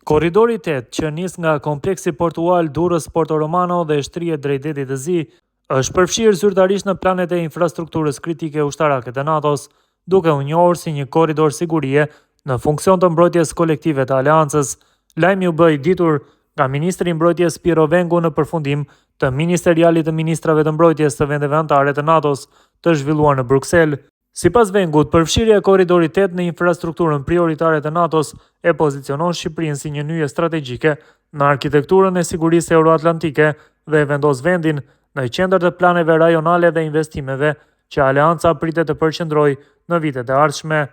Korridori 8, që nis nga kompleksi portual Durrës-Porto Romano dhe shtrihet drejt Detit të Zi, është përfshirë zyrtarisht në planet e infrastrukturës kritike ushtarake të NATO-s, duke u njohur si një korridor sigurie në funksion të mbrojtjes kolektive të aleancës. Lajmi u bë i ditur nga ministri i Mbrojtjes Pirro Vengu në përfundim të Ministerialit të Ministrave të Mbrojtjes të vendeve anëtare të NATO-s, të zhvilluar në Bruksel. Sipas Vengut, përfshirja e Korridorit 8 në infrastrukturën prioritare të NATO-s e pozicionon Shqipërinë si një nyje strategjike në arkitekturën e sigurisë euroatlantike dhe e vendos vendin në qendër të planeve rajonale dhe investimeve që aleanca pritet të përqendrojë në vitet e ardhshme.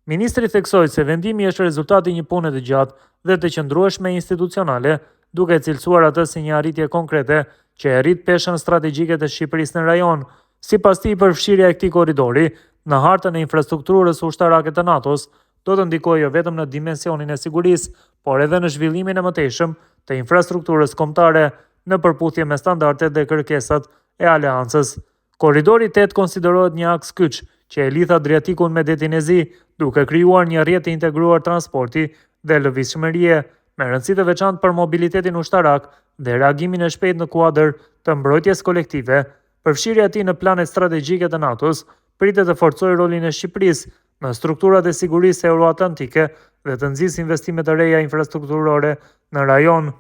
Ministri theksoi se vendimi është rezultat i një pune të gjatë dhe të qëndrueshme institucionale, duke e cilësuar atë si një arritje konkrete që e rrit peshën strategjike të Shqipërisë në rajon. Sipas tij, përfshirja e këtij korridori në hartën e infrastrukturës ushtarake të NATO-s do të ndikojë jo vetëm në dimensionin e sigurisë, por edhe në zhvillimin e mëtejshëm të infrastrukturës kombëtare në përputhje me standardet dhe kërkesat e aleancës. Korridori 8 konsiderohet një aks kyç që e lidh Adriatikun me Detin e Zi, duke krijuar një rrjet të integruar transporti dhe lëvizshmërie, me rëndësi të veçantë për mobilitetin ushtarak dhe reagimin e shpejtë në kuadër të mbrojtjes kolektive. Përfshirja e tij në planet strategjike të NATO-s pritet të forcojë rolin e Shqipërisë në strukturat e sigurisë euroatlantike dhe të nxisë investime të reja infrastrukturore në rajon.